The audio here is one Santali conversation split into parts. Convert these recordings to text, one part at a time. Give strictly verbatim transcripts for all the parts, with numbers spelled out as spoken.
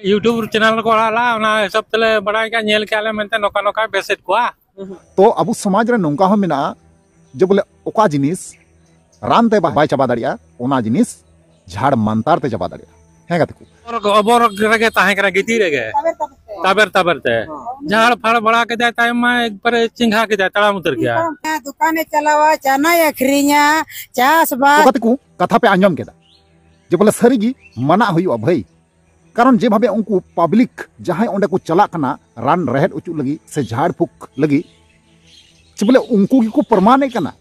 YouTube ᱪᱮᱱᱮᱞ ᱨᱮᱠᱚ ᱟᱲᱟᱜ ᱞᱟᱜᱼᱟ, ᱚᱱᱟ ᱦᱤᱥᱟᱹᱵ ᱛᱮᱞᱮ ᱵᱟᱲᱟᱭ ᱠᱮᱫᱟ, ᱧᱮᱞ ᱠᱮᱫᱼᱟ ᱞᱮ ᱢᱮᱱᱛᱮ ᱱᱚᱝᱠᱟ ᱱᱚᱝᱠᱟ ᱵᱮᱥᱮᱫ ᱠᱚᱣᱟ᱾ ᱛᱚ ᱟᱵᱚ ᱥᱚᱢᱟᱡᱽ ᱨᱮ ᱱᱚᱝᱠᱟ ᱦᱚᱸ ᱢᱮᱱᱟᱜᱼᱟ ᱡᱮ ᱵᱚᱞᱮ ᱚᱠᱟ ᱡᱤᱱᱤᱥ ᱨᱟᱱ ᱛᱮ ᱵᱟᱭ ᱪᱟᱵᱟ ᱫᱟᱲᱮᱭᱟᱜᱼᱟ, ᱚᱱᱟ ᱡᱤᱱᱤᱥ ᱡᱷᱟᱲ ᱢᱟᱱᱛᱟᱨ ᱛᱮ ᱪᱟᱵᱟ ᱫᱟᱲᱮᱭᱟᱜᱼᱟ᱾ ᱦᱮᱸ ᱜᱟᱛᱮ ᱠᱚ? ᱚᱵᱚᱨ, ᱚᱵᱚᱨ ᱨᱮᱜᱮ ᱛᱟᱦᱮᱸ ᱠᱟᱱᱟ, ᱜᱤᱛᱤᱡ ᱨᱮᱜᱮ᱾ ᱛᱟᱵᱮᱨ ᱛᱟᱵᱮᱨ ᱛᱮ᱾ ᱡᱷᱟᱲ ᱯᱷᱟᱲ ᱵᱟᱲᱟ ᱠᱮᱫᱟᱭ, ᱛᱟᱭᱚᱢ ᱢᱟ ᱮᱠᱵᱟᱨᱮ ᱪᱮᱸᱜᱷᱟ ᱠᱮᱫᱟᱭ, ᱛᱟᱲᱟᱢ ᱩᱛᱟᱹᱨ ᱠᱮᱫᱟᱭ᱾ ᱫᱚᱠᱟᱱᱮ ᱪᱟᱞᱟᱣᱟ, ᱪᱟᱱᱟᱭ ᱟᱹᱠᱷᱨᱤᱧᱟ, ᱪᱟᱥ ᱵᱟᱥ᱾ ᱛᱚ ᱜᱟᱛᱮ ᱠᱚ, ᱠᱟᱛᱷᱟ ᱯᱮ ᱟᱸᱡᱚᱢ ᱠᱮᱫᱟ ᱡᱮ ᱵᱚᱞᱮ ᱥᱟᱹᱨᱤ ᱜᱮ ᱢᱟᱱᱟᱜ ᱦᱩᱭᱩᱜᱼᱟ ᱵᱷᱟᱹᱭ᱾ ᱠᱟᱨᱚᱱ ᱡᱮᱵᱷᱟᱵᱮ ᱩᱱᱠᱩ ᱯᱟᱵᱽᱞᱤᱠ ᱡᱟᱦᱟᱸᱭ ᱚᱸᱰᱮ ᱠᱚ ᱪᱟᱞᱟᱜ ᱠᱟᱱᱟ ᱨᱟᱱ ᱨᱮᱦᱮᱫ ᱚᱪᱚᱜ ᱞᱟᱹᱜᱤᱫ ᱥᱮ ᱡᱷᱟᱲ ᱯᱷᱩᱸᱠ ᱞᱟᱹᱜᱤᱫ, ᱪᱮ ᱵᱚᱞᱮ ᱩᱱᱠᱩ ᱜᱮᱠᱚ ᱯᱨᱚᱢᱟᱱᱮᱫ ᱠᱟᱱᱟ᱾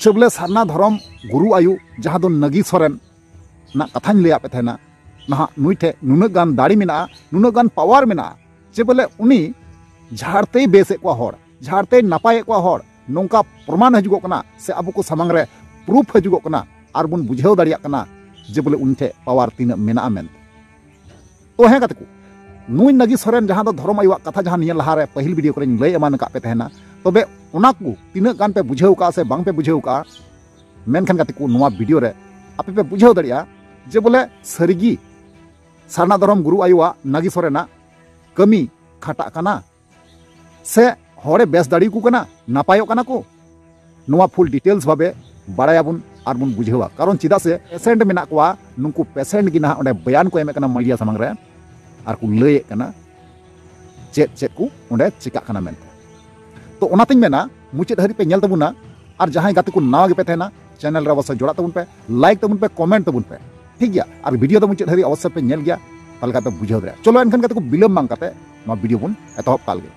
ᱪᱮ ᱵᱚᱞᱮ ᱥᱟᱨᱱᱟ ᱫᱷᱚᱨᱚᱢ ᱜᱩᱨᱩ ᱟᱭᱳ ᱡᱟᱦᱟᱸ ᱫᱚ ᱱᱟᱹᱜᱤ ᱥᱚᱨᱮᱱ ᱨᱮᱱᱟᱜ ᱠᱟᱛᱷᱟᱧ ᱞᱟᱹᱭᱟᱫ ᱯᱮ ᱛᱟᱦᱮᱱᱟ, ᱱᱟᱦᱟᱜ ᱱᱩᱭ ᱴᱷᱮᱱ ᱱᱩᱱᱟᱹᱜ ᱜᱟᱱ ᱫᱟᱲᱮ ᱢᱮᱱᱟᱜᱼᱟ, ᱱᱩᱱᱟᱹᱜ ᱜᱟᱱ ᱯᱟᱣᱟᱨ ᱢᱮᱱᱟᱜᱼᱟ, ᱪᱮ ᱵᱚᱞᱮ ᱩᱱᱤ ᱡᱷᱟᱲ ᱛᱮᱭ ᱵᱮᱥᱮᱫ ᱠᱚᱣᱟ ᱦᱚᱲ, ᱡᱷᱟᱲ ᱛᱮᱭ ᱱᱟᱯᱟᱭᱮᱫ ᱠᱚᱣᱟ ᱦᱚᱲ, ᱱᱚᱝᱠᱟ ᱯᱨᱚᱢᱟᱱ ᱦᱤᱡᱩᱜᱚᱜ ᱠᱟᱱᱟ ᱥᱮ ᱟᱵᱚ ᱠᱚ ᱥᱟᱢᱟᱝ ᱨᱮ ᱯᱨᱩᱯᱷ ᱦᱤᱡᱩᱜᱚᱜ ᱠᱟᱱᱟ, ᱟᱨ ᱵᱚᱱ ᱵᱩᱡᱷᱟᱹᱣ ᱫᱟᱲᱮᱭᱟᱜ ᱠᱟᱱᱟ ᱡᱮ ᱵᱚᱞᱮ ᱩᱱᱤ ᱴᱷᱮᱱ ᱯᱟᱣᱟᱨ ᱛᱤᱱᱟᱹᱜ ᱢᱮᱱᱟᱜᱼᱟ ᱢᱮᱱᱛᱮ᱾ ᱛᱚ ᱦᱮᱸ ᱜᱟᱛᱮ ᱠᱚ, ᱱᱩᱭ ᱱᱟᱹᱜᱤ ᱥᱚᱨᱮᱱ ᱡᱟᱦᱟᱸ ᱫᱚ ᱫᱷᱚᱨᱚᱢ ᱟᱭᱳᱣᱟᱜ ᱠᱟᱛᱷᱟ ᱡᱟᱦᱟᱸ ᱱᱤᱭᱟᱹ ᱞᱟᱦᱟᱨᱮ ᱯᱟᱹᱦᱤᱞ ᱵᱷᱤᱰᱤᱭᱳ ᱠᱚᱨᱮᱧ ᱞᱟᱹᱭ ᱮᱢᱟᱱ ᱟᱠᱟᱫ ᱯᱮ ᱛᱟᱦᱮᱱᱟ, ᱛᱚᱵᱮ ᱚᱱᱟ ᱠᱚ ᱛᱤᱱᱟᱹᱜ ᱜᱟᱱ ᱯᱮ ᱵᱩᱡᱷᱟᱹᱣ ᱠᱟᱜᱼᱟ ᱥᱮ ᱵᱟᱝ ᱯᱮ ᱵᱩᱡᱷᱟᱹᱣ ᱠᱟᱜᱼᱟ, ᱢᱮᱱᱠᱷᱟᱱ ᱜᱟᱛᱮ ᱠᱚ, ᱱᱚᱣᱟ ᱵᱷᱤᱰᱤᱭᱳ ᱨᱮ ᱟᱯᱮ ᱯᱮ ᱵᱩᱡᱷᱟᱹᱣ ᱫᱟᱲᱮᱭᱟᱜᱼᱟ ᱡᱮ ᱵᱚᱞᱮ ᱥᱟᱹᱨᱤᱜᱮ ᱥᱟᱨᱱᱟ ᱫᱷᱚᱨᱚᱢ ᱜᱩᱨᱩ ᱟᱭᱳᱣᱟᱜ ᱱᱟᱹᱜᱤ ᱥᱚᱨᱮᱱᱟᱜ ᱠᱟᱹᱢᱤ ᱠᱷᱟᱴᱟᱜ ᱠᱟᱱᱟ ᱥᱮ ᱦᱚᱲᱮ ᱵᱮᱥ ᱫᱟᱲᱮᱭᱟᱠᱚ ᱠᱟᱱᱟ, ᱱᱟᱯᱟᱭᱚᱜ ᱠᱟᱱᱟ ᱠᱚ᱾ ᱱᱚᱣᱟ ᱯᱷᱩᱞ ᱰᱤᱴᱮᱞᱥ ᱵᱷᱟᱵᱮ ᱵᱟᱲᱟᱭᱟᱵᱚᱱ ᱟᱨ ᱵᱚᱱ ᱵᱩᱡᱷᱟᱹᱣᱟ᱾ ᱠᱟᱨᱚᱱ ᱪᱮᱫᱟᱜ ᱥᱮ ᱯᱮᱥᱮᱱᱴ ᱢᱮᱱᱟᱜ ᱠᱚᱣᱟ, ᱱᱩᱠᱩ ᱯᱮᱥᱮᱱᱴ ᱜᱮ ᱱᱟᱦᱟᱜ ᱚᱸᱰᱮ ᱵᱚᱭᱟᱱ ᱠᱚ ᱮᱢᱮᱫ ᱠᱟᱱᱟ ᱢᱤᱰᱤᱭᱟ ᱥᱟᱢᱟᱝ ᱨᱮ, ᱟᱨ ᱠᱚ ᱞᱟᱹᱭᱮᱫ ᱠᱟᱱᱟ ᱪᱮᱫ ᱪᱮᱫ ᱠᱚ ᱚᱸᱰᱮ ᱪᱤᱠᱟᱜ ᱠᱟᱱᱟ ᱢᱮᱱᱛᱮ᱾ ᱛᱚ ᱚᱱᱟᱛᱤᱧ ᱢᱮᱱᱟ, ᱢᱩᱪᱟᱹᱫ ᱦᱟᱹᱨᱤᱡ ᱯᱮ ᱧᱮᱞ ᱛᱟᱵᱚᱱᱟ᱾ ᱟᱨ ᱡᱟᱦᱟᱸᱭ ᱜᱟᱛᱮ ᱠᱚ ᱱᱟᱣᱟ ᱜᱮᱯᱮ ᱛᱟᱦᱮᱱᱟ, ᱪᱮᱱᱮᱞ ᱨᱮ ᱚᱵᱚᱥᱥᱳᱭ ᱡᱚᱲᱟᱜ ᱛᱟᱵᱚᱱ ᱯᱮ, ᱞᱟᱭᱤᱠ ᱛᱟᱵᱚᱱ ᱯᱮ, ᱠᱚᱢᱮᱱᱴ ᱛᱟᱵᱚᱱ ᱯᱮ, ᱴᱷᱤᱠ ᱜᱮᱭᱟ? ᱟᱨ ᱵᱷᱤᱰᱤᱭᱳ ᱫᱚ ᱢᱩᱪᱟᱹᱫ ᱦᱟᱹᱨᱤᱡ ᱚᱵᱚᱥᱥᱳᱭ ᱯᱮ ᱧᱮᱞ ᱜᱮᱭᱟ, ᱛᱟᱦᱚᱞᱮ ᱠᱷᱟᱱ ᱯᱮ ᱵᱩᱡᱷᱟᱹᱣ ᱫᱟᱲᱮᱭᱟᱜᱼᱟ᱾ ᱪᱚᱞᱚ ᱮᱱᱠᱷᱟᱱ ᱜᱟᱛᱮ ᱠᱚ, ᱵᱤᱞᱚᱢ ᱵᱟᱝ ᱠᱟᱛᱮ ᱱᱚᱣᱟ ᱵᱷᱤᱰᱤᱭᱳ ᱵᱚᱱ ᱮᱛᱚᱦᱚᱵ ᱠᱟᱜ ᱞᱮᱜᱮ᱾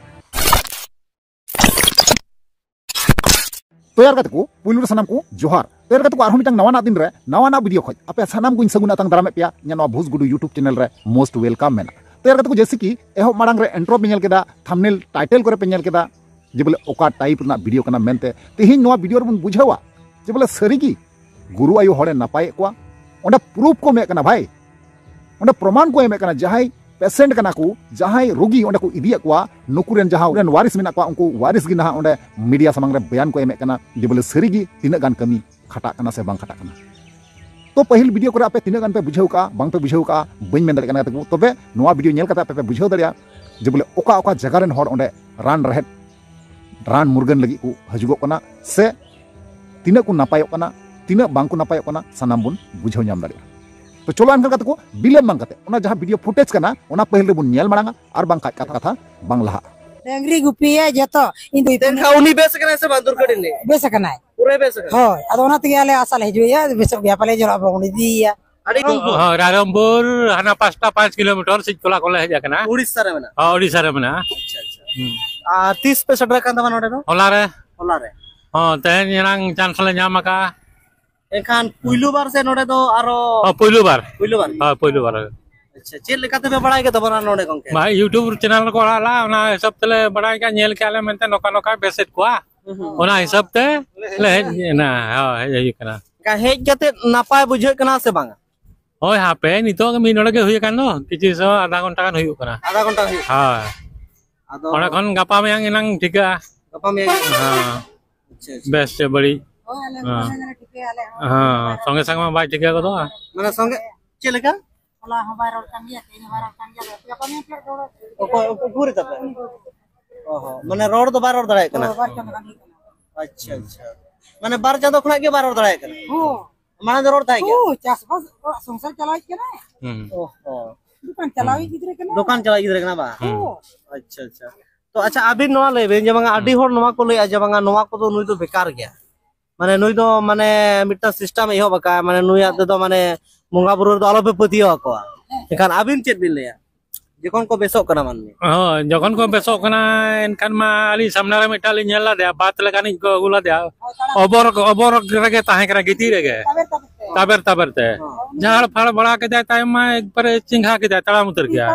ᱛᱚ ᱭᱟᱨ ᱜᱟᱛᱮ ᱠᱚ, ᱯᱩᱭᱞᱩ ᱨᱮ ᱥᱟᱱᱟᱢ ᱠᱚ ᱡᱚᱦᱟᱨ᱾ ᱛᱚ ᱭᱟᱨ ᱜᱟᱛᱮ ᱠᱚ, ᱟᱨᱦᱚᱸ ᱢᱤᱫᱴᱟᱝ ᱱᱟᱣᱟᱱᱟᱜ ᱫᱤᱱ ᱨᱮ ᱱᱟᱣᱟᱱᱟᱜ ᱵᱷᱤᱰᱤᱭᱳ ᱠᱷᱚᱡ ᱟᱯᱮ ᱥᱟᱱᱟᱢ ᱠᱚᱧ ᱥᱟᱹᱜᱩᱱ ᱟᱛᱟᱝ ᱫᱟᱨᱟᱢᱮᱫ ᱯᱮᱭᱟ ᱤᱧᱟᱹᱜ ᱱᱚᱣᱟ ᱵᱷᱩᱥ ᱜᱩᱰᱩ YouTube ᱪᱮᱱᱮᱞ ᱨᱮ most welcome ᱢᱮᱱᱟᱜᱼᱟ᱾ ᱛᱚ ᱭᱟᱨ ᱜᱟᱛᱮ ᱠᱚ, ᱡᱮᱭᱥᱮ ᱠᱤ ᱮᱦᱚᱵ ᱢᱟᱲᱟᱝ ᱨᱮ ᱤᱱᱴᱨᱳ ᱯᱮ ᱧᱮᱞ ᱠᱮᱫᱟ, ᱛᱷᱟᱢᱵᱽᱱᱮᱞ ᱴᱟᱭᱴᱮᱞ ᱠᱚᱨᱮ ᱯᱮ ᱧᱮᱞ ᱠᱮᱫᱟ ᱡᱮ ᱵᱚᱞᱮ ᱚᱠᱟ ᱴᱟᱭᱤᱯ ᱨᱮᱱᱟᱜ ᱵᱷᱤᱰᱤᱭᱳ ᱠᱟᱱᱟ ᱢᱮᱱᱛᱮ, ᱛᱮᱦᱮᱧ ᱱᱚᱣᱟ ᱵᱷᱤᱰᱤᱭᱳ ᱨᱮᱵᱚᱱ ᱵᱩᱡᱷᱟᱹᱣᱟ ᱡᱮ ᱵᱚᱞᱮ ᱥᱟᱹᱨᱤᱜᱮ ᱜᱩᱨᱩ ᱟᱭᱳ ᱦᱚᱲᱮ ᱱᱟᱯᱟᱭᱮᱫ ᱠᱚᱣᱟ᱾ ᱚᱸᱰᱮ ᱯᱨᱩᱯᱷ ᱠᱚ ᱮᱢᱮᱫ ᱠᱟᱱᱟ ᱵᱷᱟᱭ, ᱚᱸᱰᱮ ᱯᱨᱚᱢᱟᱱ ᱠᱚ ᱮᱢᱮᱫ ᱠᱟᱱᱟ᱾ ᱡᱟᱦᱟᱸᱭ ᱯᱮᱥᱮᱱᱴ ᱠᱟᱱᱟ ᱠᱚ, ᱡᱟᱦᱟᱸᱭ ᱨᱩᱜᱤ ᱚᱸᱰᱮ ᱠᱚ ᱤᱫᱤᱭᱮᱫ ᱠᱚᱣᱟ, ᱱᱩᱠᱩ ᱨᱮᱱ ᱡᱟᱦᱟᱸ ᱨᱮᱱ ᱣᱟᱨᱤᱥ ᱢᱮᱱᱟᱜ ᱠᱚᱣᱟ, ᱩᱱᱠᱩ ᱣᱟᱨᱤᱥ ᱜᱮ ᱱᱟᱦᱟᱜ ᱚᱸᱰᱮ ᱢᱤᱰᱤᱭᱟ ᱥᱟᱢᱟᱝ ᱨᱮ ᱵᱚᱭᱟᱱ ᱠᱚ ᱮᱢᱮᱫ ᱠᱟᱱᱟ ᱡᱮ ᱵᱚᱞᱮ ᱥᱟᱹᱨᱤᱜᱮ ᱛᱤᱱᱟᱹᱜ ᱜᱟᱱ ᱠᱟᱹᱢᱤ ᱠᱷᱟᱴᱟᱜ ᱠᱟᱱᱟ ᱥᱮ ᱵᱟᱝ ᱠᱷᱟᱴᱟᱜ ᱠᱟᱱᱟ᱾ ᱛᱚ ᱯᱟᱹᱦᱤᱞ ᱵᱷᱤᱰᱤᱭᱳ ᱠᱚᱨᱮ ᱟᱯᱮ ᱛᱤᱱᱟᱹᱜ ᱜᱟᱱ ᱯᱮ ᱵᱩᱡᱷᱟᱹᱣ ᱠᱟᱜᱼᱟ, ᱵᱟᱝ ᱯᱮ ᱵᱩᱡᱷᱟᱹᱣ ᱠᱟᱜᱼᱟ, ᱵᱟᱹᱧ ᱢᱮᱱ ᱫᱟᱲᱮᱭᱟᱜ ᱠᱟᱱᱟ ᱜᱟᱛᱮ ᱠᱚ᱾ ᱛᱚᱵᱮ ᱱᱚᱣᱟ ᱵᱷᱤᱰᱤᱭᱳ ᱧᱮᱞ ᱠᱟᱛᱮ ᱟᱯᱮ ᱯᱮ ᱵᱩᱡᱷᱟᱹᱣ ᱫᱟᱲᱮᱭᱟᱜᱼᱟ ᱡᱮ ᱵᱚᱞᱮ ᱚᱠᱟ ᱚᱠᱟ ᱡᱟᱭᱜᱟ ᱨᱮᱱ ᱦᱚᱲ ᱚᱸᱰᱮ ᱨᱟᱱ ᱨᱮᱦᱮᱫ, ᱨᱟᱱ ᱢᱩᱨᱜᱟᱹᱱ ᱞᱟᱹᱜᱤᱫ ᱠᱚ ᱦᱤᱡᱩᱜᱚᱜ ᱠᱟᱱᱟ ᱥᱮ ᱛᱤᱱᱟᱹᱜ ᱠᱚ ᱱᱟᱯᱟᱭᱚᱜ ᱠᱟᱱᱟ, ᱛᱤᱱᱟᱹᱜ ᱵᱟᱝ ᱠᱚ ᱱᱟᱯᱟᱭᱚᱜ ᱠᱟᱱᱟ, ᱥᱟᱱᱟᱢ ᱵᱚᱱ ᱵᱩᱡᱷᱟᱹᱣ ᱧᱟᱢ ᱫᱟᱲᱮᱭᱟᱜᱼᱟ᱾ ᱛᱚ ᱪᱚᱞᱚ ᱮᱱᱠᱷᱟᱱ ᱜᱟᱛᱮ ᱠᱚ, ᱵᱤᱞᱚᱢ ᱵᱟᱝ ᱠᱟᱛᱮ ᱚᱱᱟ ᱡᱟᱦᱟᱸ ᱵᱷᱤᱰᱤᱭᱳ ᱯᱷᱩᱴᱮᱡᱽ ᱠᱟᱱᱟ, ᱚᱱᱟ ᱯᱟᱹᱦᱤᱞ ᱨᱮᱵᱚᱱ ᱧᱮᱞ ᱢᱟᱲᱟᱝᱟ, ᱟᱨ ᱵᱟᱝᱠᱷᱟᱡ ᱠᱟᱛᱷᱟ, ᱠᱟᱛᱷᱟ ᱵᱟᱝ ᱞᱟᱦᱟᱜᱼᱟ᱾ ᱰᱟᱹᱝᱨᱤ ᱜᱩᱯᱤᱭᱟ ᱡᱚᱛᱚ᱾ ᱤᱧ ᱫᱚ ᱮᱱᱠᱷᱟᱱ ᱩᱱᱤ ᱵᱮᱥ ᱠᱟᱱᱟᱭ ᱥᱮ ᱵᱟᱝ ᱫᱩᱨᱜᱟᱹᱰᱤ ᱨᱤᱱᱤᱡ? ᱵᱮᱥ ᱟᱠᱟᱱᱟᱭ᱾ ᱯᱩᱨᱟᱹ ᱵᱮᱥ ᱟᱠᱟᱱᱟᱭ? ᱦᱳᱭ, ᱟᱫᱚ ᱚᱱᱟ ᱛᱮᱜᱮ ᱟᱞᱮ ᱟᱥᱟ ᱞᱮ ᱦᱤᱡᱩᱜᱼᱟ, ᱵᱮᱥᱚᱜ ᱜᱮᱭᱟ, ᱯᱟᱞᱮ ᱡᱚᱱᱚᱜ ᱟᱵᱚ ᱵᱚᱱ ᱤᱫᱤᱭᱮᱭᱟ᱾ ᱟᱹᱰᱤ ᱦᱳᱭ, ᱨᱟᱭᱨᱚᱝᱯᱩᱨ ᱦᱟᱱᱟ ᱯᱟᱸᱪᱴᱟ ᱯᱟᱸᱪ ᱠᱤᱞᱳᱢᱤᱴᱟᱨ ᱥᱤᱡ ᱴᱚᱞᱟ ᱠᱷᱚᱱ ᱞᱮ ᱦᱮᱡ ᱟᱠᱟᱱᱟ᱾ ᱩᱲᱤᱥᱥᱟ ᱨᱮ ᱢᱮᱱᱟᱜᱼᱟ? ᱦᱳᱭ, ᱳᱰᱤᱥᱟ ᱨᱮ ᱢᱮᱱᱟᱜᱼᱟ᱾ ᱟᱪᱪᱷᱟ, ᱟᱪᱪᱷᱟ᱾ ᱦᱩᱸ᱾ ᱟᱨ ᱛᱤᱥ ᱯᱮ ᱥᱮᱴᱮᱨ ᱟᱠᱟᱱ ᱛᱟᱵᱚᱱᱟ ᱱᱚᱰᱮ ᱫᱚ? ᱦᱚᱞᱟ ᱨᱮ᱾ ᱦᱚᱞᱟ ᱨᱮ? ᱦᱚᱸ, ᱛᱮᱦᱮᱧ ᱮᱱᱟᱝ ᱪᱟᱱᱥ ᱞᱮ ᱧᱟᱢ ᱟᱠᱟᱫᱼᱟ᱾ ᱮᱱᱠᱷᱟᱱ ᱯᱩᱭᱞᱩ ᱵᱟᱨ ᱥᱮ ᱱᱚᱰᱮ ᱫᱚ ᱟᱨᱚ? ᱦᱚᱸ, ᱯᱩᱭᱞᱩ ᱵᱟᱨ᱾ ᱯᱩᱭᱞᱩ ᱵᱟᱨ? ᱦᱳᱭ, ᱯᱩᱭᱞᱩ ᱵᱟᱨ᱾ ᱟᱪᱪᱷᱟ, ᱪᱮᱫ ᱞᱮᱠᱟ ᱛᱮᱯᱮ ᱵᱟᱲᱟᱭ ᱠᱮᱫ ᱛᱟᱵᱚᱱᱟ ᱱᱚᱰᱮ ᱜᱚᱝᱠᱮ? ᱵᱷᱟᱭ, YouTube ᱪᱮᱱᱮᱞ ᱨᱮᱠᱚ ᱟᱲᱟᱜ ᱞᱟᱜᱼᱟ, ᱚᱱᱟ ᱦᱤᱥᱟᱹᱵ ᱛᱮᱞᱮ ᱵᱟᱲᱟᱭ ᱠᱮᱫᱼᱟ, ᱧᱮᱞ ᱠᱮᱫᱼᱟ ᱞᱮ ᱢᱮᱱᱛᱮ ᱱᱚᱝᱠᱟ ᱱᱚᱝᱠᱟ ᱵᱮᱥᱮᱫ ᱠᱚᱣᱟ᱾ ᱦᱩᱸ, ᱦᱩᱸ᱾ ᱚᱱᱟ ᱦᱤᱥᱟᱹᱵ ᱛᱮ ᱞᱮ ᱦᱮᱡ ᱮᱱᱟ, ᱦᱳᱭ, ᱦᱮᱡ ᱦᱩᱭ ᱠᱟᱱᱟ᱾ ᱮᱱᱠᱷᱟᱱ ᱦᱮᱡ ᱠᱟᱛᱮ ᱱᱟᱯᱟᱭ ᱵᱩᱡᱷᱟᱹᱜ ᱠᱟᱱᱟ ᱥᱮ ᱵᱟᱝᱟ? ᱦᱳᱭ, ᱦᱟᱯᱮ, ᱱᱤᱛᱚᱜ ᱢᱤᱫ ᱱᱚᱰᱮ ᱜᱮ ᱦᱩᱭ ᱟᱠᱟᱱ ᱫᱚ, ᱠᱤᱪᱷᱩ ᱥᱚᱢᱚᱭ ᱟᱫᱷᱟ ᱜᱷᱚᱱᱴᱟ ᱜᱟᱱ ᱦᱩᱭᱩᱜ ᱠᱟᱱᱟ᱾ ᱟᱫᱷᱟ ᱜᱷᱚᱱᱴᱟ ᱦᱩᱭᱩᱜ ᱠᱟᱱᱟ? ᱦᱳᱭ᱾ ᱟᱫᱚ ᱚᱸᱰᱮ ᱠᱷᱚᱱ ᱜᱟᱯᱟ ᱢᱮᱭᱟᱝ ᱮᱱᱟᱝ ᱴᱷᱤᱠᱟᱹᱜᱼᱟ᱾ ᱜᱟᱯᱟ ᱢᱮᱭᱟᱝ? ᱦᱮᱸ᱾ ᱟᱪᱪᱷᱟ, ᱟᱪᱪᱷᱟ᱾ ᱵᱮᱥ ᱥᱮ ᱵᱟᱹᱲᱤᱡ? ᱦᱳᱭ, ᱟᱞᱮ ᱦᱚᱸ ᱦᱮᱸ᱾ ᱵᱟᱞᱮ ᱴᱷᱤᱠᱟᱹᱭᱟ, ᱟᱞᱮ ᱦᱚᱸ᱾ ᱦᱮᱸ, ᱥᱚᱸᱜᱮ ᱥᱚᱸᱜᱮ ᱢᱟ ᱵᱟᱭ ᱴᱷᱤᱠᱟᱹ ᱜᱚᱫᱚᱜᱼᱟ᱾ ᱢᱟᱱᱮ ᱥᱚᱸᱜᱮ ᱪᱮᱫ ᱞᱮᱠᱟ? ᱦᱚᱞᱟ ᱦᱚᱸ ᱵᱟᱭ ᱨᱚᱲ ᱠᱟᱱ ᱜᱮᱭᱟ, ᱛᱮᱦᱮᱧ ᱦᱚᱸ ᱵᱟᱭ ᱨᱚᱲ ᱠᱟᱱ ᱜᱮᱭᱟ, ᱜᱟᱯᱟ ᱢᱮᱭᱟᱝ ᱪᱮᱫ ᱨᱚᱲ? ᱚᱠᱚᱭ, ᱚᱠᱚᱭ ᱩᱠᱩᱨ ᱨᱮ ᱛᱟᱯᱮ? ᱚ ᱦᱚᱸ, ᱢᱟᱱᱮ ᱨᱚᱲ ᱫᱚ ᱵᱟᱭ ᱨᱚᱲ ᱫᱟᱲᱮᱭᱟᱜ ᱠᱟᱱᱟ? ᱦᱳᱭ, ᱵᱟᱨ ᱪᱟᱸᱫᱳ ᱜᱟᱱ ᱦᱩᱭᱩᱜ ᱠᱟᱱᱟ᱾ ᱟᱪᱪᱷᱟ, ᱟᱪᱪᱷᱟ᱾ ᱢᱟᱱᱮ ᱵᱟᱨ ᱪᱟᱸᱫᱳ ᱠᱷᱚᱱᱟᱜ ᱜᱮ ᱵᱟᱭ ᱨᱚᱲ ᱫᱟᱲᱮᱭᱟᱜ ᱠᱟᱱᱟ? ᱦᱚᱸ᱾ ᱢᱟᱲᱟᱝ ᱫᱚ ᱨᱚᱲ ᱛᱟᱦᱮᱸ ᱜᱮᱭᱟ? ᱦᱚᱸ, ᱪᱟᱥᱵᱟᱥ, ᱚᱲᱟᱜ ᱥᱚᱝᱥᱟᱨ ᱪᱟᱞᱟᱣᱤᱡ ᱠᱟᱱᱟᱭ᱾ ᱦᱩᱸ᱾ ᱚ ᱦᱚᱸ᱾ ᱫᱚᱠᱟᱱ ᱪᱟᱞᱟᱣᱤᱡ ᱜᱤᱫᱽᱨᱟᱹ ᱠᱟᱱᱟᱭ᱾ ᱫᱚᱠᱟᱱ ᱪᱟᱞᱟᱣᱤᱡ ᱜᱤᱫᱽᱨᱟᱹ ᱠᱟᱱᱟ ᱵᱟ? ᱦᱩᱸ᱾ ᱦᱚᱸ᱾ ᱟᱪᱪᱷᱟ, ᱟᱪᱪᱷᱟ᱾ ᱛᱚ ᱟᱪᱪᱷᱟ, ᱟᱹᱵᱤᱱ ᱱᱚᱣᱟ ᱞᱟᱹᱭ ᱵᱤᱱ ᱡᱮ ᱵᱟᱝᱟ ᱟᱹᱰᱤ ᱦᱩᱸ᱾ ᱦᱚᱲ ᱱᱚᱣᱟ ᱠᱚ ᱞᱟᱹᱭᱟ ᱡᱮ ᱵᱟᱝᱟ ᱱᱚᱣᱟ ᱠᱚᱫᱚ ᱱᱩᱭ ᱫᱚ ᱵᱮᱠᱟᱨ ᱜᱮᱭᱟ᱾ ᱢᱟᱱᱮ ᱱᱩᱭ ᱫᱚ ᱢᱟᱱᱮ ᱢᱤᱫᱴᱟᱝ ᱥᱤᱥᱴᱮᱢ ᱮ ᱮᱦᱚᱵ ᱟᱠᱟᱫᱼᱟ, ᱢᱟᱱᱮ ᱱᱩᱭᱟᱜ ᱛᱮᱫᱚ ᱢᱟᱱᱮ ᱵᱚᱸᱜᱟ ᱵᱩᱨᱩ ᱨᱮᱫᱚ ᱟᱞᱚᱯᱮ ᱯᱟᱹᱛᱭᱟᱹᱣ ᱟᱠᱚᱣᱟ᱾ ᱮᱱᱠᱷᱟᱱ ᱟᱹᱵᱤᱱ ᱪᱮᱫ ᱵᱤᱱ ᱞᱟᱹᱭᱟ? ᱡᱚᱠᱷᱚᱱ ᱠᱚ ᱵᱮᱥᱚᱜ ᱠᱟᱱᱟ ᱢᱟᱹᱱᱢᱤ᱾ ᱦᱳᱭ, ᱡᱚᱠᱷᱚᱱ ᱠᱚ ᱵᱮᱥᱚᱜ ᱠᱟᱱᱟ, ᱮᱱᱠᱷᱟᱱ ᱢᱟ ᱟᱹᱞᱤᱧ ᱥᱟᱢᱱᱟ ᱨᱮ ᱢᱤᱫᱴᱟᱝ ᱞᱤᱧ ᱧᱮᱞ ᱞᱮᱫᱮᱭᱟ, ᱵᱟᱛ ᱞᱮᱠᱟᱱᱤᱡ ᱠᱚ ᱟᱹᱜᱩ ᱞᱮᱫᱮᱭᱟ᱾ ᱚᱵᱚᱨ, ᱚᱵᱚᱨ ᱨᱮᱜᱮ ᱛᱟᱦᱮᱸ ᱠᱟᱱᱟ, ᱜᱤᱛᱤᱡ ᱨᱮᱜᱮ᱾ ᱛᱟᱵᱮᱨ, ᱛᱟᱵᱮᱨ ᱛᱮ᱾ ᱦᱚᱸ᱾ ᱡᱷᱟᱲ ᱯᱷᱟᱲ ᱵᱟᱲᱟ ᱠᱮᱫᱟᱭ, ᱛᱟᱭᱚᱢ ᱢᱟ ᱮᱠᱵᱟᱨᱮ ᱪᱮᱸᱜᱷᱟ ᱠᱮᱫᱟᱭ, ᱛᱟᱲᱟᱢ ᱩᱛᱟᱹᱨ ᱠᱮᱫᱟᱭ᱾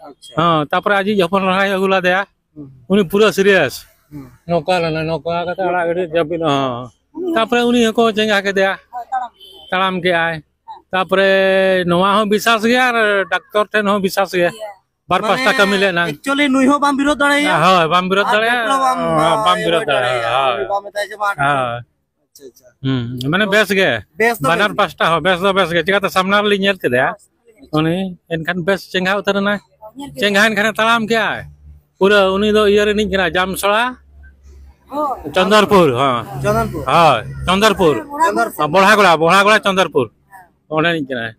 ᱟᱪᱪᱷᱟ᱾ ᱦᱚᱸ, ᱛᱟᱯᱚᱨᱮ ᱟᱡᱤᱡ ᱦᱚᱯᱚᱱ ᱮᱨᱟᱭ ᱟᱹᱜᱩ ᱞᱮᱫᱮᱭᱟ᱾ ᱦᱩᱸ᱾ ᱩᱱᱤ ᱯᱩᱨᱟᱹ ᱥᱤᱨᱤᱭᱟᱥ᱾ ᱦᱩᱸ᱾ ᱱᱚᱝᱠᱟ ᱞᱮᱱᱟ, ᱱᱚᱝᱠᱟ ᱠᱟᱛᱮ ᱟᱲᱟᱜ ᱜᱤᱰᱤ ᱡᱟᱹᱯᱤᱫ ᱦᱚᱸ᱾ ᱛᱟᱯᱚᱨᱮ ᱩᱱᱤ ᱦᱚᱸᱠᱚ ᱪᱮᱸᱜᱷᱟ ᱠᱮᱫᱮᱭᱟ᱾ ᱦᱳᱭ, ᱛᱟᱲᱟᱢ ᱠᱮᱫᱟᱭ᱾ ᱛᱟᱲᱟᱢ ᱠᱮᱜᱼᱟᱭ᱾ ᱦᱮᱸ᱾ ᱛᱟᱯᱚᱨᱮ ᱱᱚᱣᱟ ᱦᱚᱸ ᱵᱤᱥᱟᱥ ᱜᱮᱭᱟ ᱟᱨ ᱰᱟᱠᱛᱚᱨ ᱴᱷᱮᱱ ᱦᱚᱸ ᱵᱤᱥᱟᱥ ᱜᱮᱭᱟ᱾ ᱦᱮᱸ᱾ ᱵᱟᱨ ᱢᱟᱱᱮ, ᱯᱟᱥᱴᱟ ᱠᱟᱹᱢᱤ ᱞᱮᱱᱟ᱾ Actually ᱱᱩᱭ ᱦᱚᱸ ᱵᱟᱢ ᱵᱤᱨᱳᱫ ᱫᱟᱲᱮᱭᱟᱭᱟ᱾ ᱦᱳᱭ, ᱵᱟᱢ ᱵᱤᱨᱳᱫ ᱟᱨ ᱫᱟᱲᱮᱭᱟᱜᱼᱟ᱾ ᱰᱟᱠᱛᱚᱨ ᱦᱚᱸ ᱵᱟᱢ, ᱦᱳᱭ, ᱵᱟᱢ ᱤᱭᱟᱹ ᱵᱤᱨᱳᱫ ᱫᱟᱲᱮᱭᱟᱜᱼᱟ᱾ ᱫᱟᱲᱮᱭᱟᱜᱼᱟ᱾ ᱦᱳᱭ᱾ ᱩᱱᱤ ᱵᱟᱢ ᱢᱮᱛᱟᱭᱟ ᱡᱮ ᱢᱟ ᱰᱟᱠᱛᱚᱨ᱾ ᱦᱳᱭ᱾ ᱟᱪᱪᱷᱟ᱾ ᱦᱩᱸ, ᱢᱟᱱᱮ ᱵᱮᱥ ᱜᱮ᱾ ᱵᱮᱥ ᱫᱚ ᱵᱟᱱᱟᱨ ᱵᱮᱥ ᱜᱮ᱾ ᱯᱟᱥᱴᱟ ᱦᱚᱸ ᱵᱮᱥ ᱫᱚ ᱵᱮᱥ ᱜᱮ᱾ ᱪᱤᱠᱟᱹᱛᱮ ᱥᱟᱢᱱᱟ ᱨᱮᱞᱤᱧ ᱧᱮᱞ ᱠᱮᱫᱮᱭᱟ᱾ ᱩᱱᱤ ᱮᱱᱠᱷᱟᱱ ᱵᱮᱥ ᱪᱮᱸᱜᱷᱟ ᱩᱛᱟᱹᱨ ᱮᱱᱟᱭ᱾ ᱪᱮᱸᱜᱷᱟ ᱮᱱᱠᱷᱟᱱᱮ ᱛᱟᱲᱟᱢ ᱠᱮᱜᱼᱟᱭ᱾ ᱯᱩᱨᱟᱹ ᱩᱱᱤ ᱫᱚ ᱤᱭᱟᱹ ᱨᱤᱱᱤᱡ ᱠᱟᱱᱟᱭ, ᱡᱟᱢᱥᱚᱲᱟ, ᱦᱳᱭ᱾ ᱪᱚᱱᱫᱚᱨᱯᱩᱨ, ᱦᱚᱸ᱾ ᱪᱚᱱᱫᱚᱨᱯᱩᱨ᱾ ᱦᱳᱭ, ᱪᱚᱱᱫᱚᱨᱯᱩᱨ᱾ ᱪᱚᱱᱫᱚᱨᱯᱩᱨ᱾ ᱵᱚᱲᱦᱟᱜᱚᱲᱟ, ᱵᱚᱲᱦᱟᱜᱚᱲᱟ ᱪᱚᱱᱫᱚᱨᱯᱩᱨ᱾ ᱚᱸᱰᱮ ᱨᱤᱱᱤᱡ ᱠᱟᱱᱟᱭ᱾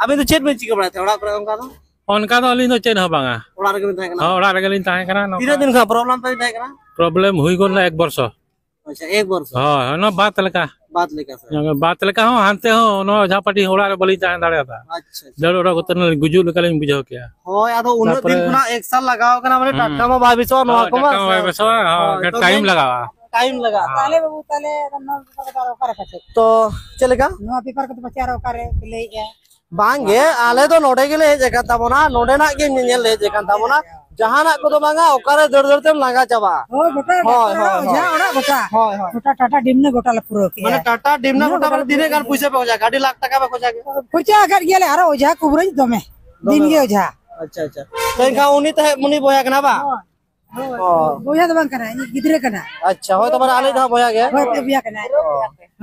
ᱟᱵᱤᱱ ᱫᱚ ᱪᱮᱫ ᱵᱤᱱ ᱪᱤᱠᱟᱹ ᱵᱟᱲᱟᱭ ᱛᱟᱦᱮᱸᱫ ᱚᱲᱟᱜ ᱠᱚᱨᱮ ᱚᱱᱠᱟ ᱫᱚ? ᱚᱱᱠᱟ ᱫᱚ ᱟᱹᱞᱤᱧ ᱫᱚ ᱪᱮᱫ ᱦᱚᱸ ᱵᱟᱝᱟ᱾ ᱚᱲᱟᱜ ᱨᱮᱜᱮ ᱵᱤᱱ ᱛᱟᱦᱮᱸ ᱠᱟᱱᱟ? ᱦᱚᱸ, ᱚᱲᱟᱜ ᱨᱮᱜᱮ ᱞᱤᱧ ᱛᱟᱦᱮᱸ ᱠᱟᱱᱟ᱾ ᱱᱚᱝᱠᱟ ᱛᱤᱱᱟᱹᱜ ᱫᱤᱱ ᱠᱷᱚᱱ problem ᱛᱟᱵᱤᱱ ᱛᱟᱦᱮᱸ ᱠᱟᱱᱟ? ᱯᱨᱚᱵᱞᱮᱢ ᱦᱩᱭ ᱜᱚᱫ ᱮᱱᱟ ᱮᱠ ᱵᱚᱨᱥᱚ᱾ ᱟᱪᱪᱷᱟ, ᱮᱠ ᱵᱚᱨᱥᱚ᱾ ᱦᱳᱭ, ᱦᱳᱭ, ᱱᱚᱣᱟ ᱵᱟᱛ ᱞᱮᱠᱟ᱾ ᱵᱟᱛ ᱞᱮᱠᱟ ᱥᱮ? ᱱᱚᱣᱟ ᱵᱟᱛ ᱞᱮᱠᱟ ᱦᱚᱸ, ᱦᱟᱱᱛᱮ ᱦᱚᱸ, ᱱᱚᱣᱟ ᱚᱡᱷᱟ ᱯᱟᱹᱴᱤ ᱚᱲᱟᱜ ᱨᱮ ᱵᱟᱹᱞᱤᱧ ᱛᱟᱦᱮᱸ ᱫᱟᱲᱮᱭᱟᱫᱟ᱾ ᱟᱪᱪᱷᱟ, ᱟᱪᱪᱷᱟ᱾ ᱫᱟᱹᱲ ᱚᱰᱚᱠ ᱩᱛᱟᱹᱨ ᱱᱟᱞᱤᱧ, ᱜᱩᱡᱩᱜ ᱞᱮᱠᱟᱞᱤᱧ ᱵᱩᱡᱷᱟᱹᱣ ᱠᱮᱜᱼᱟ᱾ ᱦᱳᱭ, ᱟᱫᱚ ᱩᱱᱟᱹᱜ ᱫᱤᱱ ᱛᱟᱯᱚᱨᱮ ᱠᱷᱚᱱᱟᱜ ᱮᱠ ᱥᱟᱞ ᱞᱟᱜᱟᱣ ᱠᱟᱱᱟ, ᱢᱟᱱᱮ ᱦᱩᱸ᱾ ᱴᱟᱴᱠᱟ ᱢᱟ ᱵᱟᱭ ᱵᱮᱥᱚᱜᱼᱟ ᱱᱚᱣᱟ ᱦᱳᱭ, ᱠᱚᱢᱟ᱾ ᱴᱟᱴᱠᱟ ᱢᱟ ᱵᱟᱭ ᱵᱮᱥᱚᱜᱼᱟ, ᱦᱳᱭ, ᱦᱳᱭ, ᱠᱟᱹᱴᱤᱡ ᱛᱚ time ᱢᱮᱱ-, ᱞᱟᱜᱟᱜᱼᱟ᱾ Time ᱞᱟᱜᱟᱜᱼᱟ᱾ ᱦᱳᱭ᱾ ᱛᱟᱦᱞᱮ ᱵᱟᱹᱵᱩ, ᱛᱟᱦᱞᱮ ᱟᱫᱚ ᱱᱚᱣᱟ ᱯᱮᱯᱟᱨ ᱠᱚᱫᱚ ᱚᱠᱟᱨᱮ ᱯᱟᱪᱮ? ᱛᱚ, ᱪᱮᱫ ᱞᱮᱠᱟ? ᱱᱚᱣᱟ ᱯᱮᱯᱟᱨ ᱠᱚᱫᱚ ᱯᱟᱪᱮ ᱟᱨᱚ ᱚᱠᱟᱨᱮ ᱯᱮ ᱞᱟᱹᱭᱮᱜᱼᱟ? ᱵᱟᱝᱜᱮ, ᱟᱞᱮ ᱫᱚ ᱱᱚᱰᱮ ᱜᱮᱞᱮ ᱦᱮᱡ ᱟᱠᱟᱱ ᱛᱟᱵᱚᱱᱟ, ᱱᱚᱰᱮᱱᱟᱜ ᱜᱮ ᱧᱮᱧᱮᱞ ᱞᱮ ᱦᱮᱡ ᱟᱠᱟᱱ ᱛᱟᱵᱚᱱᱟ᱾ ᱡᱟᱦᱟᱱᱟᱜ ᱠᱚᱫᱚ ᱵᱟᱝᱟ, ᱚᱠᱟᱨᱮ ᱫᱟᱹᱲ ᱫᱟᱹᱲ ᱛᱮᱢ ᱞᱟᱸᱜᱟ ᱪᱟᱵᱟᱜᱼᱟ᱾ ᱦᱳᱭ, ᱜᱚᱴᱟ ᱦᱳᱭ, ᱰᱟᱠᱛᱚᱨ ᱦᱳᱭ, ᱚᱲᱟᱜ, ᱚᱡᱷᱟ ᱦᱳᱭ᱾ ᱚᱲᱟᱜ ᱜᱚᱴᱟ᱾ ᱦᱳᱭ, ᱦᱳᱭ᱾ ᱜᱚᱴᱟ ᱴᱟᱴᱟ ᱰᱤᱢᱱᱟ ᱜᱚᱴᱟ ᱞᱮ ᱯᱩᱨᱟᱹᱣ ᱠᱮᱜᱼᱟ᱾ ᱢᱟᱱᱮ ᱴᱟᱴᱟ ᱰᱤᱢᱱᱟ ᱜᱚᱴᱟ ᱜᱚᱴᱟ ᱨᱮ ᱞᱮ ᱛᱤᱱᱟᱹᱜ ᱯᱩᱨᱟᱹᱣ ᱜᱟᱱ ᱠᱮᱜᱼᱟ᱾ ᱯᱩᱭᱥᱟᱹ ᱯᱮ ᱠᱷᱚᱨᱪᱟ ᱠᱮᱜᱼᱟ? ᱟᱹᱰᱤ ᱞᱟᱠᱷ ᱴᱟᱠᱟ ᱯᱮ ᱠᱷᱚᱨᱪᱟ ᱠᱮᱜᱼᱟ? ᱠᱷᱚᱨᱪᱟ ᱟᱠᱟᱫ ᱜᱮᱭᱟᱞᱮ, ᱟᱨᱚ ᱚᱡᱷᱟ ᱠᱚ ᱯᱩᱨᱟᱹ ᱫᱚᱢᱮ᱾ ᱟᱪᱪᱷᱟ, ᱟᱪᱪᱷᱟ᱾ ᱛᱚ ᱮᱱᱠᱷᱟᱱ ᱩᱱᱤ ᱛᱟᱦᱮᱸᱫ, ᱩᱱᱤ ᱵᱚᱭᱦᱟ ᱠᱟᱱᱟ ᱵᱟᱝ? ᱦᱳᱭ᱾ ᱦᱳᱭ᱾ ᱚ᱾ ᱵᱚᱭᱦᱟ ᱫᱚ ᱵᱟᱝ ᱠᱟᱱᱟᱭ, ᱤᱧᱤᱡ ᱜᱤᱫᱽᱨᱟᱹ ᱠᱟᱱᱟᱭ᱾ ᱟᱪᱪᱷᱟ, ᱦᱳᱭ, ᱛᱚᱵᱮ ᱟᱞᱮ ᱫᱚ ᱦᱟᱸᱜ ᱵᱚᱭᱦᱟ ᱜᱮ᱾ ᱦᱳᱭ, ᱟᱯᱮ ᱵᱚᱭᱦᱟ ᱠᱟᱱᱟᱭ᱾ ᱚ᱾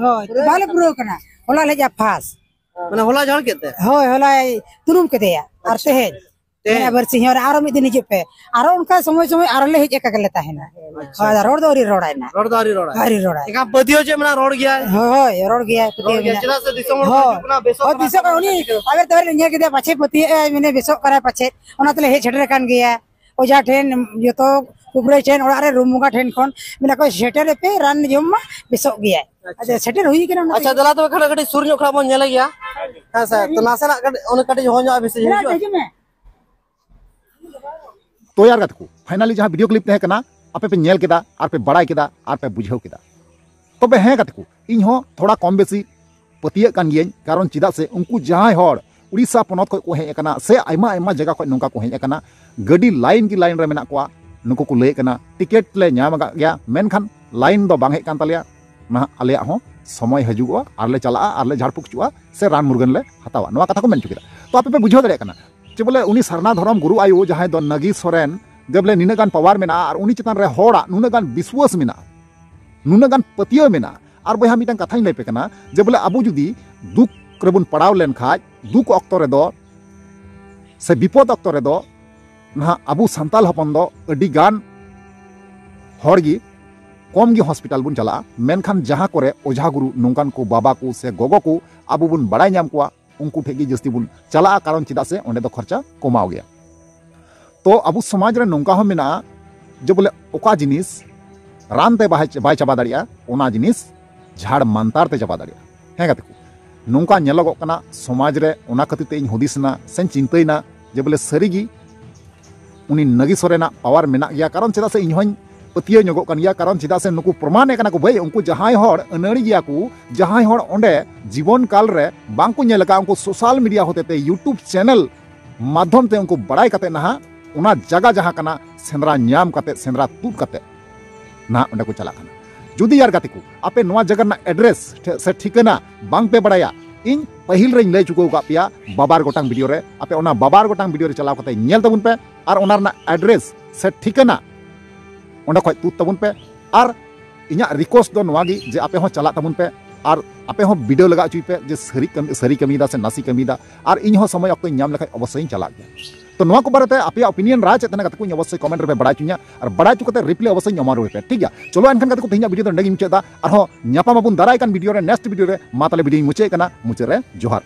ᱦᱳᱭ, ᱛᱚ ᱵᱟᱞᱮ ᱯᱩᱨᱟᱹᱣ ᱠᱟᱱᱟ᱾ ᱦᱚᱞᱟ ᱞᱮ ᱦᱮᱡᱼᱟ first᱾ ᱢᱟᱱᱮ ᱦᱚᱞᱟ ᱡᱷᱟᱲ ᱠᱮᱫ ᱛᱮ? ᱦᱳᱭ, ᱦᱚᱞᱟᱭ ᱛᱩᱱᱩᱢ ᱠᱮᱫᱮᱭᱟ᱾ ᱟᱨ ᱟᱪᱪᱷᱟ᱾ ᱛᱮᱦᱮᱧ? ᱛᱮᱦᱮᱧ? ᱢᱟᱱᱮ ᱵᱟᱨᱥᱤᱧ ᱦᱚᱨ ᱟᱨᱚ ᱢᱤᱫ ᱫᱤᱱ ᱦᱤᱡᱩᱜ ᱯᱮ᱾ ᱟᱨᱚ ᱚᱱᱠᱟ ᱥᱚᱢᱚᱭ ᱥᱚᱢᱚᱭ ᱟᱨᱚ ᱞᱮ ᱦᱮᱡ ᱟᱠᱟ ᱜᱮᱞᱮ ᱛᱟᱦᱮᱱᱟ᱾ ᱟᱪᱪᱷᱟ᱾ ᱦᱳᱭ, ᱟᱫᱚ ᱨᱚᱲ ᱫᱚ ᱟᱹᱣᱨᱤ ᱨᱚᱲᱟᱭ ᱱᱟ᱾ ᱨᱚᱲ ᱫᱚ ᱟᱹᱣᱨᱤ ᱨᱚᱲᱟᱭ? ᱟᱹᱣᱨᱤ ᱨᱚᱲᱟᱭ᱾ ᱮᱱᱠᱷᱟᱱ ᱯᱟᱹᱛᱭᱟᱹᱣ ᱪᱮᱫ ᱢᱮᱱᱟᱜᱼᱟ? ᱨᱚᱲ ᱜᱮᱭᱟᱭ? ᱦᱳᱭ, ᱨᱚᱲ ᱜᱮᱭᱟᱭ, ᱯᱟᱹᱛᱭᱟᱹᱣ ᱨᱚᱲ ᱜᱮᱭᱟᱭ᱾ ᱢᱮᱱᱟᱜᱼᱟ᱾ ᱪᱮᱫᱟᱜ ᱥᱮ ᱫᱤᱥᱚᱢ ᱦᱚᱲ ᱠᱚ ᱦᱳᱭ᱾ ᱦᱤᱡᱩᱜ ᱠᱟᱱᱟ, ᱵᱮᱥᱚᱜ ᱦᱳᱭ, ᱠᱟᱱᱟ ᱫᱤᱥᱚᱢ ᱠᱚ, ᱦᱚᱲ ᱩᱱᱤ ᱪᱤᱠᱟᱹ? ᱟᱵᱮᱱ ᱛᱮᱵᱮᱱ ᱧᱮᱞ ᱠᱮᱫᱮᱭᱟ, ᱯᱟᱪᱷᱮ ᱯᱟᱹᱛᱭᱟᱹᱜ ᱟᱭ, ᱢᱮᱱᱮ ᱵᱮᱥᱚᱜ ᱠᱟᱱᱟᱭ ᱯᱟᱪᱷᱮ᱾ ᱚᱱᱟ ᱛᱮᱞᱮ ᱦᱮᱡ ᱥᱮᱴᱮᱨ ᱟᱠᱟᱱ ᱜᱮᱭᱟ᱾ ᱚᱡᱷᱟ ᱴᱷᱮᱱ ᱡᱚᱛᱚ ᱠᱩᱵᱨᱟᱹᱭ ᱴᱷᱮᱱ, ᱚᱲᱟᱜ ᱨᱮ ᱨᱩᱢ ᱵᱚᱸᱜᱟ ᱴᱷᱮᱱ ᱠᱷᱚᱱ ᱢᱮᱱᱟ ᱠᱚ, "ᱥᱮᱴᱮᱨ ᱯᱮ, ᱨᱟᱱ ᱡᱚᱢ ᱢᱟ, ᱵᱮᱥᱚᱜ ᱜᱮᱭᱟᱭ᱾" ᱟᱪᱪᱷᱟ᱾ ᱟᱫᱚ ᱥᱮᱴᱮᱨ ᱦᱩᱭ ᱠᱟᱱᱟ, ᱚᱱᱟ ᱟᱪᱪᱷᱟ, ᱛᱮᱜᱮ᱾ ᱫᱮᱞᱟ ᱛᱚᱵᱮ ᱠᱷᱟᱱ ᱠᱟᱹᱴᱤᱡ ᱥᱩᱨ ᱧᱚᱜ ᱠᱷᱚᱱᱟᱜ ᱵᱚᱱ ᱧᱮᱞᱮ ᱜᱮᱭᱟ᱾ ᱦᱮᱸ ᱥᱮ, ᱛᱚ ᱱᱟᱥᱮᱱᱟᱜ ᱠᱟᱹᱴᱤᱡ, ᱚᱱᱮ ᱠᱟᱹᱴᱤᱡ ᱦᱚᱸ ᱧᱚᱜ ᱵᱮᱥᱤ ᱫᱮᱞᱟ, ᱦᱤᱡᱩᱜᱼᱟ᱾ ᱦᱤᱡᱩᱜ ᱢᱮ᱾ ᱛᱚ ᱭᱟᱨ ᱜᱟᱛᱮ ᱠᱚ, finally ᱡᱟᱦᱟᱸ video clip ᱛᱟᱦᱮᱸ ᱠᱟᱱᱟ, ᱟᱯᱮ ᱯᱮ ᱧᱮᱞ ᱠᱮᱫᱟ, ᱟᱨ ᱯᱮ ᱵᱟᱲᱟᱭ ᱠᱮᱫᱟ, ᱟᱨ ᱯᱮ ᱵᱩᱡᱷᱟᱹᱣ ᱠᱮᱫᱟ᱾ ᱛᱚᱵᱮ ᱦᱮᱸ ᱜᱟᱛᱮ ᱠᱚ, ᱤᱧ ᱦᱚᱸ ᱛᱷᱚᱲᱟ ᱠᱚᱢ ᱵᱮᱥᱤ ᱯᱟᱹᱛᱭᱟᱹᱜ ᱠᱟᱱ ᱜᱤᱭᱟᱹᱧ, ᱠᱟᱨᱚᱱ ᱪᱮᱫᱟᱜ ᱥᱮ ᱩᱱᱠᱩ ᱡᱟᱦᱟᱸᱭ ᱦᱚᱲ ᱩᱲᱤᱥᱥᱟ ᱯᱚᱱᱚᱛ ᱠᱷᱚᱱ ᱠᱚ ᱦᱮᱡ ᱟᱠᱟᱱᱟ ᱥᱮ ᱟᱭᱢᱟ ᱟᱭᱢᱟ ᱡᱟᱭᱜᱟ ᱠᱷᱚᱱ ᱱᱚᱝᱠᱟ ᱠᱚ ᱦᱮᱡ ᱟᱠᱟᱱᱟ, ᱜᱟᱹᱰᱤ line ᱠᱤ line ᱨᱮ ᱢᱮᱱᱟᱜ ᱠᱚᱣᱟ, ᱱᱩᱠᱩ ᱠᱚ ᱞᱟᱹᱭᱮᱫ ᱠᱟᱱᱟ, "ᱴᱤᱠᱤᱴ ᱞᱮ ᱧᱟᱢ ᱟᱠᱟᱫ ᱜᱮᱭᱟ, ᱢᱮᱱᱠᱷᱟᱱ line ᱫᱚ ᱵᱟᱝ ᱦᱮᱡ ᱠᱟᱱ ᱛᱟᱞᱮᱭᱟ, ᱱᱟᱦᱟᱜ ᱟᱞᱮᱭᱟᱜ ᱦᱚᱸ ᱥᱚᱢᱚᱭ ᱦᱤᱡᱩᱜᱚᱜᱼᱟ, ᱟᱨ ᱞᱮ ᱪᱟᱞᱟᱜᱼᱟ, ᱟᱨ ᱞᱮ ᱡᱷᱟᱲ ᱯᱷᱩᱸᱠ ᱦᱚᱪᱚᱜᱼᱟ, ᱥᱮ ᱨᱟᱱ ᱢᱩᱨᱜᱟᱹᱱ ᱞᱮ ᱦᱟᱛᱟᱣᱟ", ᱱᱚᱣᱟ ᱠᱟᱛᱷᱟ ᱠᱚ ᱢᱮᱱ ᱦᱚᱪᱚ ᱠᱮᱫᱟ᱾ ᱛᱚ ᱟᱯᱮ ᱯᱮ ᱵᱩᱡᱷᱟᱹᱣ ᱫᱟᱲᱮᱭᱟᱜ ᱠᱟᱱᱟ ᱡᱮ ᱵᱚᱞᱮ ᱩᱱᱤ ᱥᱟᱨᱱᱟ ᱫᱷᱚᱨᱚᱢ ᱜᱩᱨᱩ ᱟᱭᱳ ᱡᱟᱦᱟᱸᱭ ᱫᱚ ᱱᱟᱜᱤ ᱥᱚᱨᱮᱱ, ᱡᱮ ᱵᱚᱞᱮ ᱱᱤᱱᱟᱹᱜ ᱜᱟᱱ power ᱢᱮᱱᱟᱜᱼᱟ ᱟᱨ ᱩᱱᱤ ᱪᱮᱛᱟᱱ ᱨᱮ ᱦᱚᱲᱟᱜ ᱱᱩᱱᱟᱹᱜ ᱜᱟᱱ ᱵᱤᱥᱣᱟᱹᱥ ᱢᱮᱱᱟᱜᱼᱟ, ᱱᱩᱱᱟᱹᱜ ᱜᱟᱱ ᱯᱟᱹᱛᱭᱟᱹᱣ ᱢᱮᱱᱟᱜᱼᱟ, ᱟᱨ ᱵᱚᱭᱦᱟ, ᱢᱤᱫᱴᱟᱝ ᱠᱟᱛᱷᱟᱧ ᱞᱟᱹᱭ ᱟᱯᱮ ᱠᱟᱱᱟ ᱡᱮ ᱵᱚᱞᱮ ᱟᱵᱚ ᱡᱩᱫᱤ ᱫᱩᱠ ᱨᱮᱵᱚᱱ ᱯᱟᱲᱟᱣ ᱞᱮᱱᱠᱷᱟᱡ, ᱫᱩᱠ ᱚᱠᱛᱚ ᱨᱮᱫᱚ ᱥᱮ ᱵᱤᱯᱚᱫ ᱚᱠᱛᱚ ᱨᱮᱫᱚ ᱱᱟᱦᱟᱜ ᱟᱵᱚ ᱥᱟᱱᱛᱟᱞ ᱦᱚᱯᱚᱱ ᱫᱚ ᱟᱹᱰᱤ ᱜᱟᱱ ᱦᱚᱲ ᱜᱮ ᱠᱚᱢ ᱜᱮ ᱦᱚᱥᱯᱤᱴᱟᱞ ᱵᱚᱱ ᱪᱟᱞᱟᱜᱼᱟ, ᱢᱮᱱᱠᱷᱟᱱ ᱡᱟᱦᱟᱸ ᱠᱚᱨᱮ ᱚᱡᱷᱟ ᱜᱩᱨᱩ ᱱᱚᱝᱠᱟᱱ ᱠᱚ ᱵᱟᱵᱟ ᱠᱚ ᱥᱮ ᱜᱚᱜᱚ ᱠᱚ ᱟᱵᱚ ᱵᱚᱱ ᱵᱟᱲᱟᱭ ᱧᱟᱢ ᱠᱚᱣᱟ, ᱩᱱᱠᱩ ᱴᱷᱮᱡ ᱜᱮ ᱡᱟᱹᱥᱛᱤ ᱵᱚᱱ ᱪᱟᱞᱟᱜᱼᱟ, ᱠᱟᱨᱚᱱ ᱪᱮᱫᱟᱜ ᱥᱮ ᱚᱸᱰᱮ ᱫᱚ ᱠᱷᱚᱨᱪᱟ ᱠᱚᱢᱟᱣ ᱜᱮᱭᱟ᱾ ᱛᱚ ᱟᱵᱚ ᱥᱚᱢᱟᱡᱽ ᱨᱮ ᱱᱚᱝᱠᱟ ᱦᱚᱸ ᱢᱮᱱᱟᱜᱼᱟ ᱡᱮ ᱵᱚᱞᱮ ᱚᱠᱟ ᱡᱤᱱᱤᱥ ᱨᱟᱱ ᱛᱮ ᱵᱟᱭ ᱵᱟᱭ ᱪᱟᱵᱟ ᱫᱟᱲᱮᱭᱟᱜᱼᱟ, ᱚᱱᱟ ᱡᱤᱱᱤᱥ ᱡᱷᱟᱲ ᱢᱟᱱᱛᱟᱨ ᱛᱮ ᱪᱟᱵᱟ ᱫᱟᱲᱮᱭᱟᱜᱼᱟ᱾ ᱦᱮᱸ ᱜᱟᱛᱮ ᱠᱚ, ᱱᱚᱝᱠᱟ ᱧᱮᱞᱚᱜᱚᱜ ᱠᱟᱱᱟ ᱥᱚᱢᱟᱡᱽ ᱨᱮ᱾ ᱚᱱᱟ ᱠᱷᱟᱹᱛᱤᱨ ᱛᱮ ᱤᱧ ᱦᱩᱫᱤᱥ ᱮᱱᱟ ᱥᱮᱧ ᱪᱤᱱᱛᱟᱹᱭᱮᱱᱟ ᱡᱮ ᱵᱚᱞᱮ ᱥᱟᱹᱨᱤᱜᱮ ᱩᱱᱤ ᱱᱟᱹᱜᱤ ᱥᱚᱨᱮᱱᱟᱜ ᱯᱟᱣᱟᱨ ᱢᱮᱱᱟᱜ ᱜᱮᱭᱟ, ᱠᱟᱨᱚᱱ ᱪᱮᱫᱟᱜ ᱥᱮ ᱤᱧ ᱦᱚᱧ ᱯᱟᱹᱛᱭᱟᱹᱣ ᱧᱚᱜᱚᱜ ᱠᱟᱱ ᱜᱮᱭᱟ, ᱠᱟᱨᱚᱱ ᱪᱮᱫᱟᱜ ᱥᱮ ᱱᱩᱠᱩ ᱯᱨᱚᱢᱟᱱᱮᱫ ᱠᱟᱱᱟ ᱠᱚ ᱵᱷᱟᱹᱭ, ᱩᱱᱠᱩ ᱡᱟᱦᱟᱸᱭ ᱦᱚᱲ ᱟᱹᱱᱟᱹᱲᱤ ᱜᱮᱭᱟ ᱠᱚ, ᱡᱟᱦᱟᱸᱭ ᱦᱚᱲ ᱚᱸᱰᱮ ᱡᱤᱵᱚᱱ ᱠᱟᱞ ᱨᱮ ᱵᱟᱝ ᱠᱚ ᱧᱮᱞ ᱟᱠᱟᱫ, ᱩᱱᱠᱩ ᱥᱳᱥᱟᱞ ᱢᱤᱰᱤᱭᱟ ᱦᱚᱛᱮ ᱛᱮ, YouTube ᱪᱮᱱᱮᱞ ᱢᱟᱫᱽᱫᱷᱚᱢ ᱛᱮ ᱩᱱᱠᱩ ᱵᱟᱲᱟᱭ ᱠᱟᱛᱮ ᱱᱟᱦᱟᱜ ᱚᱱᱟ ᱡᱟᱭᱜᱟ ᱡᱟᱦᱟᱸ ᱠᱟᱱᱟ ᱥᱮᱸᱫᱽᱨᱟ ᱧᱟᱢ ᱠᱟᱛᱮ, ᱥᱮᱸᱫᱽᱨᱟ ᱛᱩᱫ ᱠᱟᱛᱮ ᱱᱟᱦᱟᱜ ᱚᱸᱰᱮ ᱠᱚ ᱪᱟᱞᱟᱜ ᱠᱟᱱᱟ᱾ ᱡᱩᱫᱤ ᱭᱟᱨ ᱜᱟᱛᱮ ᱠᱚ ᱟᱯᱮ ᱱᱚᱣᱟ ᱡᱟᱭᱜᱟ ᱨᱮᱱᱟᱜ ᱮᱰᱨᱮᱥ ᱥᱮ ᱴᱷᱤᱠᱟᱹᱱᱟ ᱵᱟᱝ ᱯᱮ ᱵᱟᱲᱟᱭᱟ, ᱤᱧ ᱯᱟᱹᱦᱤᱞ ᱨᱮᱧ ᱞᱟᱹᱭ ᱪᱩᱠᱟᱹᱣ ᱟᱠᱟᱫ ᱯᱮᱭᱟ ᱵᱟᱵᱟᱨ ᱜᱚᱴᱟᱝ ᱵᱷᱤᱰᱤᱭᱳ ᱨᱮ, ᱟᱯᱮ ᱚᱱᱟ ᱵᱟᱵᱟᱨ ᱜᱚᱴᱟᱝ ᱵᱷᱤᱰᱤᱭᱳ ᱨᱮ ᱪᱟᱞᱟᱣ ᱠᱟᱛᱮ ᱧᱮᱞ ᱛᱟᱵᱚᱱ ᱯᱮ ᱟᱨ ᱚᱱᱟ ᱨᱮᱱᱟᱜ ᱮᱰᱨᱮᱥ ᱥᱮ ᱴᱷᱤᱠᱟᱹᱱᱟ ᱚᱸᱰᱮ ᱠᱷᱚᱡ ᱛᱩᱫ ᱛᱟᱵᱚᱱ ᱯᱮ᱾ ᱟᱨ ᱤᱧᱟᱹᱜ ᱨᱤᱠᱣᱮᱥᱴ ᱫᱚ ᱱᱚᱣᱟ ᱜᱮ ᱡᱮ ᱟᱯᱮ ᱦᱚᱸ ᱪᱟᱞᱟᱜ ᱛᱟᱵᱚᱱ ᱯᱮ ᱟᱨ ᱟᱯᱮ ᱦᱚᱸ ᱵᱤᱰᱟᱹᱣ ᱞᱟᱜᱟ ᱦᱚᱪᱚᱭ ᱯᱮ ᱡᱮ ᱥᱟᱹᱨᱤ ᱠᱟᱹᱢᱤ, ᱥᱟᱹᱨᱤ ᱠᱟᱹᱢᱤᱭᱮᱫᱟ ᱥᱮ ᱱᱟᱥᱮ ᱠᱟᱹᱢᱤᱭᱮᱫᱟ᱾ ᱟᱨ ᱤᱧ ᱦᱚᱸ ᱥᱚᱢᱚᱭ ᱚᱠᱛᱚᱧ ᱧᱟᱢ ᱞᱮᱠᱷᱟᱡ ᱚᱵᱚᱥᱥᱳᱭ ᱤᱧ ᱪᱟᱞᱟᱜ ᱜᱮᱭᱟ᱾ ᱛᱚ ᱱᱚᱣᱟ ᱠᱚ ᱵᱟᱨᱮᱛᱮ ᱟᱯᱮᱭᱟᱜ ᱚᱯᱤᱱᱤᱭᱚᱱ ᱨᱟᱭ ᱪᱮᱫ ᱛᱟᱦᱮᱱᱟ ᱜᱟᱛᱮ ᱠᱚ, ᱤᱧ ᱚᱵᱚᱥᱥᱳᱭ ᱠᱚᱢᱮᱱᱴ ᱨᱮᱯᱮ ᱵᱟᱲᱟᱭ ᱦᱚᱪᱚᱧᱟ ᱟᱨ ᱵᱟᱲᱟᱭ ᱦᱚᱪᱚ ᱠᱟᱛᱮ ᱨᱤᱯᱞᱟᱭ ᱚᱵᱚᱥᱥᱳᱭ ᱤᱧ ᱮᱢᱟ ᱨᱩᱣᱟᱹᱲ ᱯᱮ, ᱴᱷᱤᱠ ᱜᱮᱭᱟ? ᱪᱚᱞᱚ ᱮᱱᱠᱷᱟᱱ ᱜᱟᱛᱮ ᱠᱚ ᱛᱮᱦᱮᱧᱟᱜ ᱵᱷᱤᱰᱤᱭᱳ ᱫᱚ ᱱᱚᱸᱰᱮ ᱜᱤᱧ ᱢᱩᱪᱟᱹᱫ ᱮᱫᱟ᱾ ᱟᱨᱦᱚᱸ ᱧᱟᱯᱟᱢ ᱟᱵᱚᱱ ᱫᱟᱨᱟᱭ ᱠᱟᱱ ᱵᱷᱤᱰᱤᱭᱳ ᱨᱮ, ᱱᱮᱠᱥᱴ ᱵᱷᱤᱰᱤᱭᱳ ᱨᱮ᱾ ᱢᱟ ᱛᱟᱦᱞᱮ ᱵᱷᱤᱰᱤᱭᱳᱧ ᱢᱩᱪᱟᱹᱫ ᱠᱟᱱᱟ, ᱢᱩᱪᱟᱹᱫ ᱨᱮ ᱡᱚᱦᱟᱨ᱾